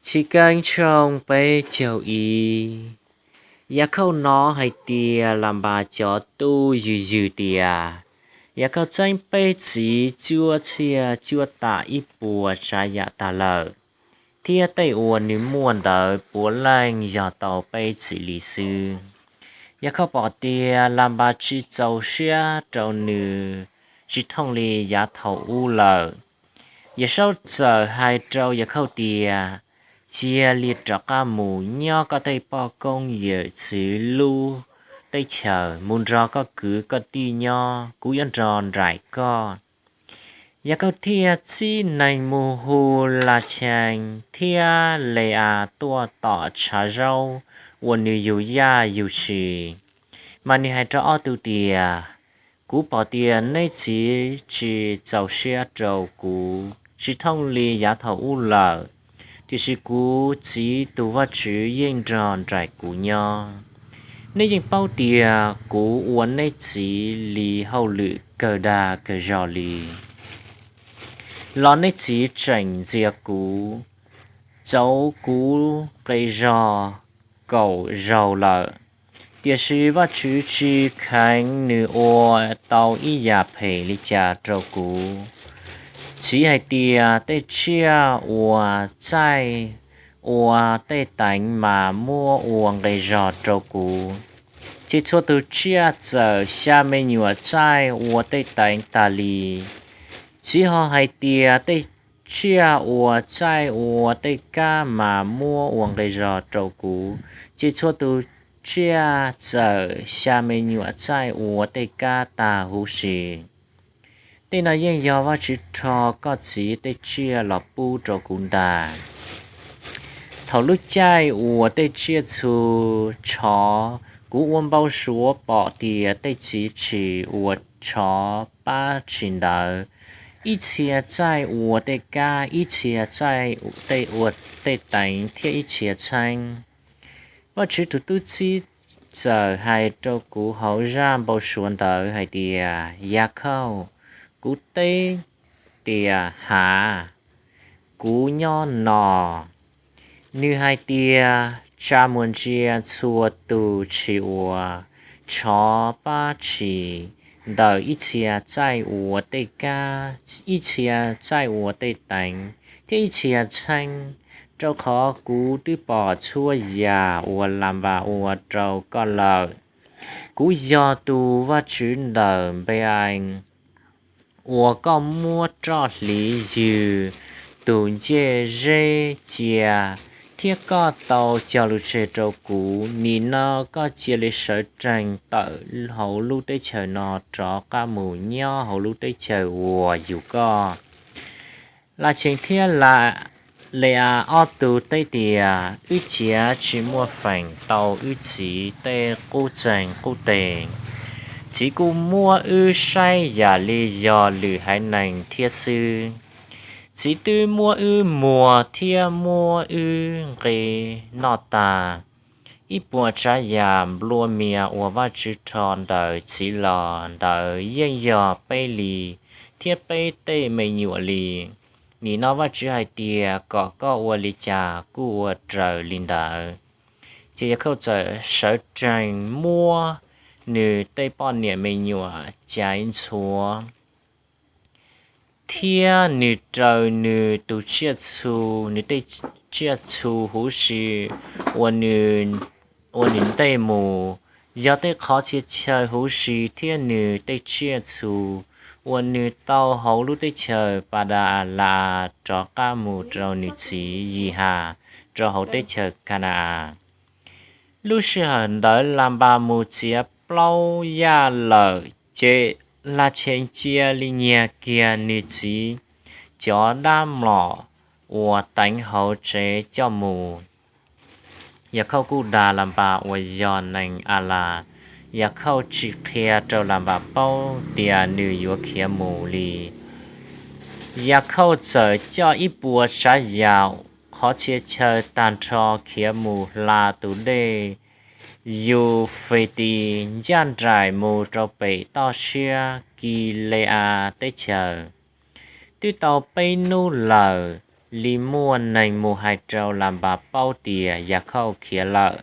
Chiv Keeb tshooj peb caug ib. Yakhauj hnov hais tias Lanpas cov tub yws yws tias Yakhauj txeeb peb txiv cuab txhiaj cuab tam ib puas tsav yam tag lawm, thiab tej uas nws muaj ntawd puav leej yog tau peb txiv li xwb. Yakhauj pom tias Lanpas tsis txaus siab rau nws tsis thooj li yav thaum ub lawm. Yawm Saub txawm hais rau Yakhauj tias, Cia li rov qab mus nyob koj tej poj koob yawm txwv lub teb chaws, mus nrog koj kwv koj tij nyob, kuv yuav nrog nraim koj. Yakhauj thiaj txib neeg mus hu Las Chees thiab Le As tuaj tom tshav zaub uas nws yug yaj yug tshis, mas nws hais rau ob tug tias, Kuv pom tias neb txiv tsis txaus siab rau kuv tsis thooj li yav thaum ub lawm, tiam sis kuv txiv tus Vajtswv yeej nrog nraim kuv nyob. Neb yeej paub tias kuv ua neb txiv li hauj lwm kawg dag kawg zog li los neb txiv tseem ntxias kuv, txauv kuv nqi zog kaum zaus lawm. Tiam sis Vajtswv tsis kheev nws ua tau ib yam phem li cas rau kuv. Txiv hais tias, Tej tsiaj uas txaij ua tej teev mas muab ua nqi zog rau kuv, ces txhua tus tsiaj txawm xya me nyuam txaij ua tej teev tas li. Txiv ho hais tias, Tej tsiaj uas txaij ua tej kab mas muab ua nqi zog rau kuv, ces txhua tus tsiaj txawm xya me nyuam txaij ua tej kab tag huv si. Tej no yeej yog Vajtswv rho koj txiv tej tsiaj los pub rau kuv ntag. Thaum lub caij uas tej tsiaj txhu tshov, kuv ua npau suav pom tias tej txiv tshis uas tshov pab tshis ntawd, ib txhia txaij ua tej kab, ib txhia txaij ua tej teev, thiab ib txhia txheeb. Vajtswv tus tub txib txawm hais rau kuv hauv zaj npau suav ntawd hais tias, Yakhauj. Kuv teb tias, Hav, kuv nyob no. Nws hais tias, Tsa muag ntsia txhua tus tshis uas tshov pab tshis ntawm ib txhia txaij ua tej kab, ib txhia txaij ua tej teev, thiab ib txhia txheeb, rau qhov kuv twb pom txhua yam uas Lanpas ua rau koj lawm. Kuv yog tus Vajtswv ntawm Npe-ees uas koj muab roj hliv ywg tus ncej zeb cia, thiab koj tau cog lus tseg rau kuv. Nim no koj cia li sawv tsees tawm hauv lub teb chaws no rov qab mus nyob hauv lub teb chaws uas yug koj. Las Chees thiab Le-as ob tug teb tias, Wb ciav tsis muaj feem tau wb txiv tej qub txeeg qub teg. Txiv kuj muab wb saib yam li yog lwm haiv neeg thiab xwb. Txiv twb muab wb muag thiab muab wb nqi noj tas. Ib puas tsav yam nplua mias uas Vajtswv rho ntawm txiv los ntawd yeej yog peb li, thiab peb tej me nyuam li. Nim no Vajtswv hais tias kom koj ua li cas kuj ua raws li ntawd. Ces Yakhauj txawm sawv tsees muab nws tej poj niam me nyuam caiv ntxhuav, thiab nws raws nws tus tsiaj txhu, nws tej tsiaj txhu huv si uas nws ua nws ntej mus, yog tej qhov txhia chaw huv si thiab nws tej tsiaj txhu uas nws tau hauv lub teb chaws Pas Das Las As rov qab mus rau nws txiv Yis Has rau hauv teb chaws Ka na-as. Lub sij hawm ntawd Lanpas mus txiav plaub yaj lawm, ces Las Chees cia li nyiag kiag nws txiv cov dab mlom uas teev hauv tsev coj mus. Yakhauj kuj dag Lanpas uas yog neeg A las. Yakhauj tsis qhia rau Lanpas paub tias nws yuav khiav mus li. Yakhauj txawm coj ib puas tsav yam qhov txhia chaw tag nrho khiav mus hla tus dej Yufetis ncaj nraim mus rau pem toj siab Kis Les As teb chaws. Twb tau peb hnub lawm, li muaj neeg mus hais rau Lanpas paub tias Yakhauj khiav lawm.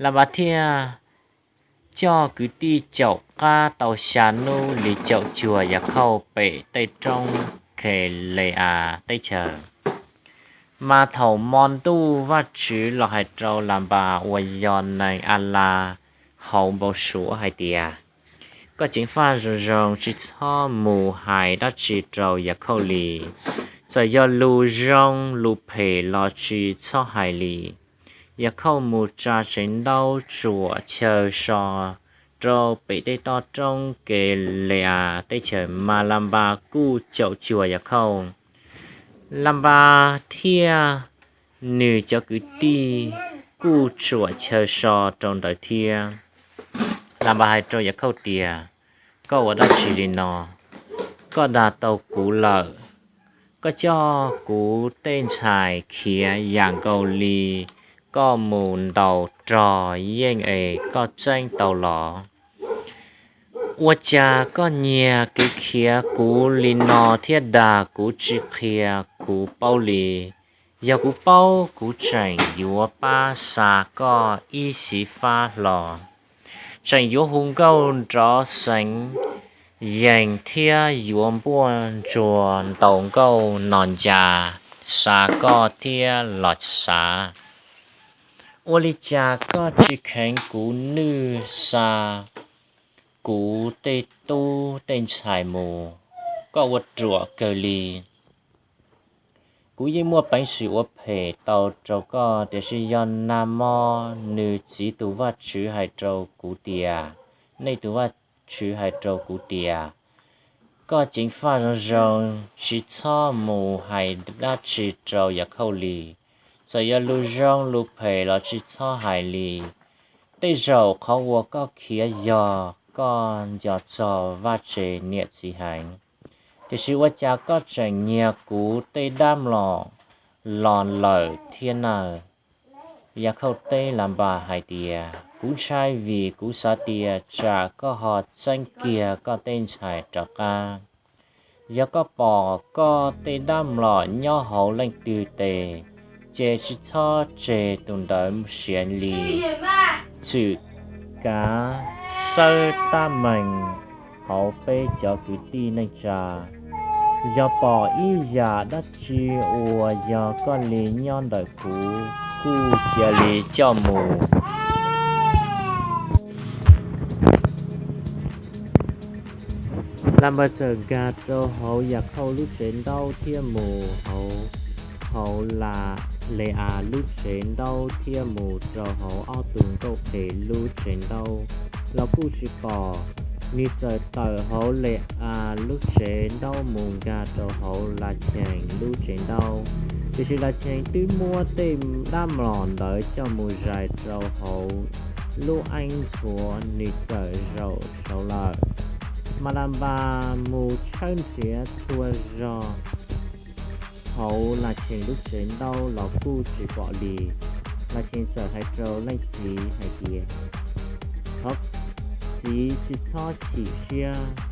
Lanpas thiaj coj kwv tij caum qab tau xya hnub li caum cuag Yakhauj pem tej roob Kheles-as teb chaws. Mas thaum hmo ntuj Vajtswv los hais rau Lanpas uas yog neeg Alas hauv npau suav hais tias, Koj ceev faj zoo zoo, tsis txhob mus hais dab tsi rau Yakhauj li. Txawm yog lus zoo lus phem los tsis txhob hais li. Yakhauj mus tsa tsev ntaub tsuam chaw so rau pem tej toj roob Kheles-as teb chaws. Mas Lanpas kuj caum cuag Yakhauj. Lanpas thiab nws cov kwv tij kuj tsuam chaw so rau ntawd thiab. Lanpas hais rau Yakhauj tias, Koj ua dab tsi li no? Koj dag tau kuv lawm. Koj coj kuv tej ntxhais khiav yam nkaus li koj mus ntaus rog yeej es koj txeeb tau los. Ua cas koj nyiag kev khiav kuv li no thiab dag kuv tsis qhia kuv paub li? Yog kuv paub, kuv tseem yuav pab xa koj ib xyiv fab hlo. Tseem yuav hu nkauj nrov xeev yees thiab yuav npuaj ntsuag ntaus nkauj no ncas xa koj thiab los xav. Ua li cas koj tsis kheev kuv nwj xa kuv tej tub tej ntxhais mus? Koj ua ruam kawg li. Kuv yeej muaj peev xwm ua phem tau rau koj, tiam sis yog nag hmo nws txiv tus Vajtswv hais rau kuv tias, nej tus Vajtswv hais rau kuv tias, Koj ceev faj zoo zoo, tsis txhob mus hais dab tsi rau Yakhauj li. Txawm yog lus zoo lus phem los tsis txhob hais li. Tej zaum qhov uas koj khiav yog koj nco txog vaj tse niam txiv heev, tiam sis ua cas koj tseem nyiag kuv tej dab mlom los lawm thiab nawb? Yakhauj teb Lanpas hais tias, Kuv ntshai vim kuv xav tias tsam koj ho txeeb kiag koj tej ntxhais rov qab. Yog koj pom koj tej dab mlom nyob hauv leej twg tes, ces tsis txhob tseg tus ntawd siav li. Txwm kav xawb tab meeg hauv peb cov kwv tij neej tsa, yog pom ib yam dab tsi uas yog koj li nyob ntawm kuv, kuj cia li coj mus. Lanpas txawm nkag rau hauv Yakhauj lub tsev ntaub thiab mus hauv, hauv Las Les As lub tsev ntaub thiab mus rau hauv ob tug nkauj qes lub tsev ntaub los kuj tsis pom. Nws txawm tawm hauv Les As lub tsev ntaub mus nkag rau hauv Las Chees lub tsev ntaub, tiam sis Las Chees twb muab tej dab mlom ntawd coj mus zais rau hauv lub eeb ntxhuav, nws txawm zaum saud lawm. Mas Lanpas mus tshawb nrhiav txhua zog hauv Las Chees lub tsev ntaub los kuj tsis pom li. Las Chees txawm hais rau leej txiv hais tias, Thov txiv tsis txhob chim siab,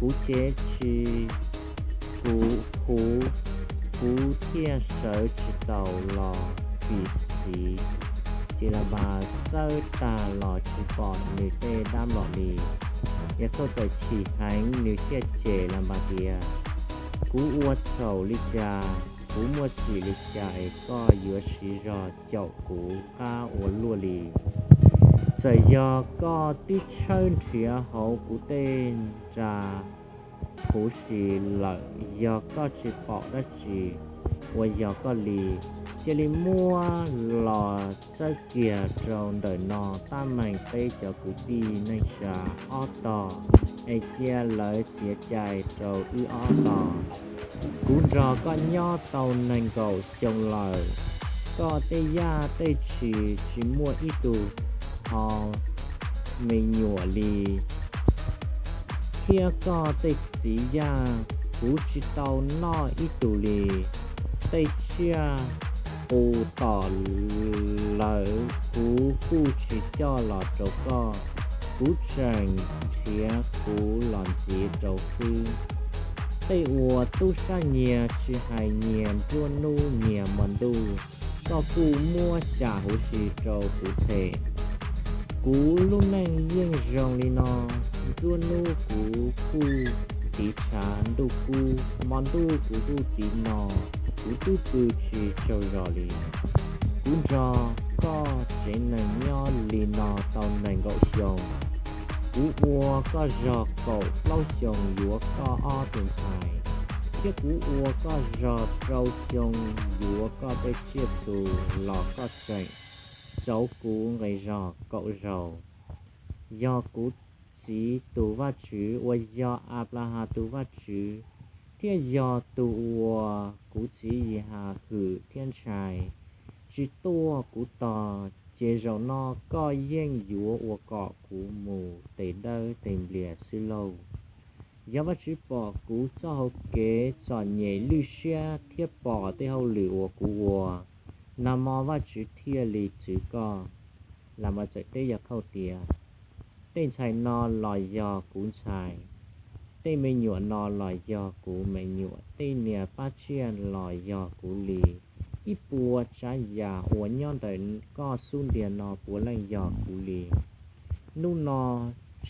kuv cev tsis, kuv huv, kuv thiaj sawv tsis taus los vim txiv. Ces Lanpas xawb tag los tsis pom nws tej dab mlom li. Yakhauj txawm chim heev, nws thiaj cem Lanpas tias, Kuv ua txhaum li cas? Kuv muaj txim li cas es koj yuav siv zog caum kuv qab ua luaj li? Txawm yog koj twb tshawb nrhiav hauv kuv tej nra huv si lawm, yog koj tsis pom dab tsi uas yog koj li, cia li muab los txawb kiag rau ntawm no tab meeg peb cov kwv tij neej tsa ob tog, es cia lawv txiav cai rau wb ob tog. Kuv nrog koj nyob tau nees nkaum xyoo lawm, koj tej yaj tej tshis tsis muaj ib tug ho me nyuam li, thiab koj tej txiv yaj kuv tsis tau noj ib tug li. Tej tsiaj qus tom lawv kuv kuj tsis coj los rau koj, kuv tseem nrhiav kuv los ntxiv rau xwb. Tej uas tub sab nyias tsis hais nyias nruab hnub nyias hmo ntuj, koj kuj muab xya huv si rau kuv them. Kuv lub neej yeej zoo li no, nruab hnub kuv kuj tiv tshav ntuj kub, hmo ntuj kuv kuj tiv no, kuv twb pw tsis tsaug zog li. Kuv nrog koj tsev neeg nyob li no tau nees nkaum xyoo. Kuv ua koj zog kaum plaub xyoo yuav koj ob tus ntxhais, thiab kuv ua koj zog rau xyoo yuav koj tej tsiaj txhu los koj tseem rauv kuv nqi zog kaum zaus. Yog kuv txiv tus Vajtswv uas yog Anplahas tus Vajtswv, thiab yog tus uas kuv txiv Yehas hwm thiab ntshai, tsis tuaj kuv tog, ces zaum no koj yeej yuav ua kom kuv mus tes dawb tes nplias xwb lauj. Yog Vajtswv pom kuv txoj hau kev txom nyem lwj siab thiab pom tej hauj lwm uas kuv ua, nag hmo Vajtswv thiaj li txwv koj. Lanpas txawm teb Yakhauj tias, Tej ntxhais no los yog kuv ntxhais, tej me nyuam no los yog kuv me nyuam, tej niag pab tsiaj los yog kuv li. Ib puas tsav yam uas nyob ntawm koj xub ntiag no puav leej yog kuv li. Hnub no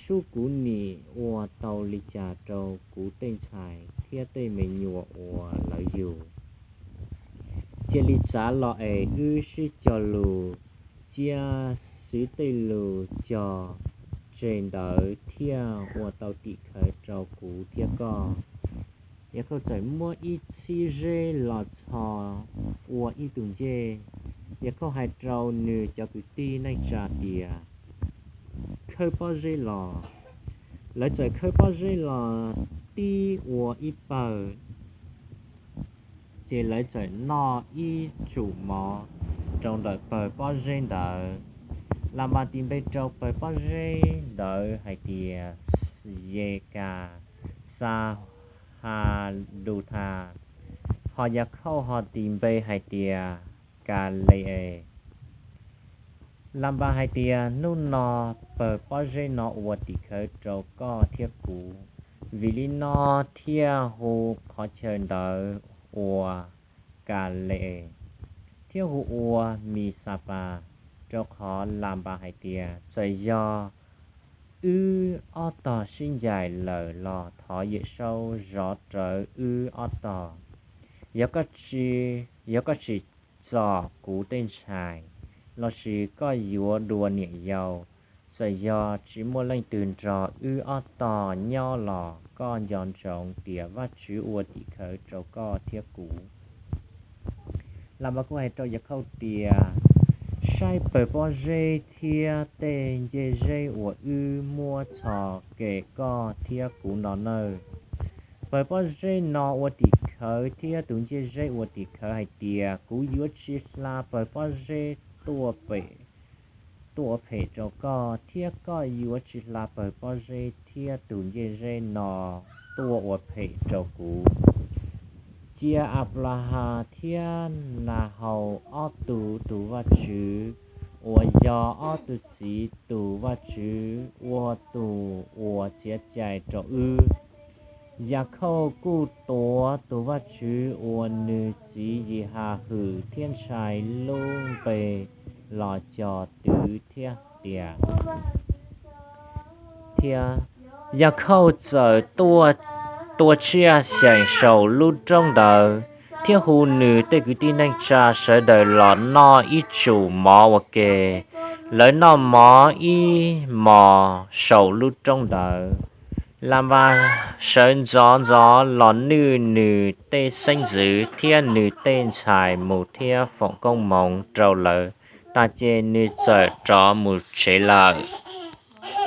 sub kuv nim ua tau li cas rau kuv tej ntxhais thiab tej me nyuam uas lawv yug? Cia li txav los es wb sib cog lus, cia xwv tej lus cog tseg ntawd thiaj ua tau tim khawv rau kuv thiab koj. Yakhauj txawm muab ib txhib zeb los txhos ua ib tug ncej. Yakhauj hais rau nws cov kwv tij neej tsa tias, Khawb pob zeb los. Lawv txawm khawb pob zeb los tib ua ib pawg, ces lawv txawm noj ib tsum mov rau ntawm pawg pob zeb ntawd. Lanpas tis npe rau pawg pob zeb ntawd hais tias Yekas Xahadutha, ho Yakhauj ho tis npe hais tias Kales. Lanpas hais tias, Hnub no pawg pob zeb no ua tim khawv rau koj thiab kuv, vim li no thiaj hu qhov chaw ntawd ua Kales, thiab hu ua Mixapas, rau qhov Lanpas hais tias, Txawm yog wb ob tog sib ncaim lawm los thov Yawm Saub zov rawv wb ob tog. Yog koj tsis txom kuv tej ntxhais, lossis koj yuav dua niam yau, txawm yog tsis muaj leej twg nrog wb ob tog nyob los koj nco ntsoov tias Vajtswv ua tim khawv rau koj thiab kuv. Lanpas kuj hais rau Yakhauj tias, Saib pawg pob zeb thiab tej ncej zeb uas wb muab txhos kem koj thiab kuv no nawb. Pawg pob zeb no ua tim khawv thiab tus ncej zeb ua tim khawv hais tias, Kuv yuav tsis hla pawg pob zeb tuaj pem, tuaj ua phem rau koj, thiab koj yuav tsis hla pawg pob zeb thiab tus ncej zeb no tuaj ua phem rau kuv. Cia Anplahas thiab Nahaus ob tug tus Vajtswv uas yog ob tug txiv tus Vajtswv ua tus uas txiav cai rau wb. Yakhauj kuj tuav tus Vajtswv uas nws txiv Yihas hwm thiab ntshai lub npe los cog twv thiab tias, thiab Yakhauj txawm tua tsiaj xyeem saum lub roob ntawd, thiab hu nws tej kwv tij neej tsa sawv daws los noj ib tsum mov ua ke. Lawv noj mov ib hmos saum lub roob ntawd. Lanpas sawv ntxov ntxov los nwj nws tej xeeb ntxwv thiab nws tej ntxhais mus thiab foom koob hmoov rau lawv tas ces nws txawm rov mus tsev lawm.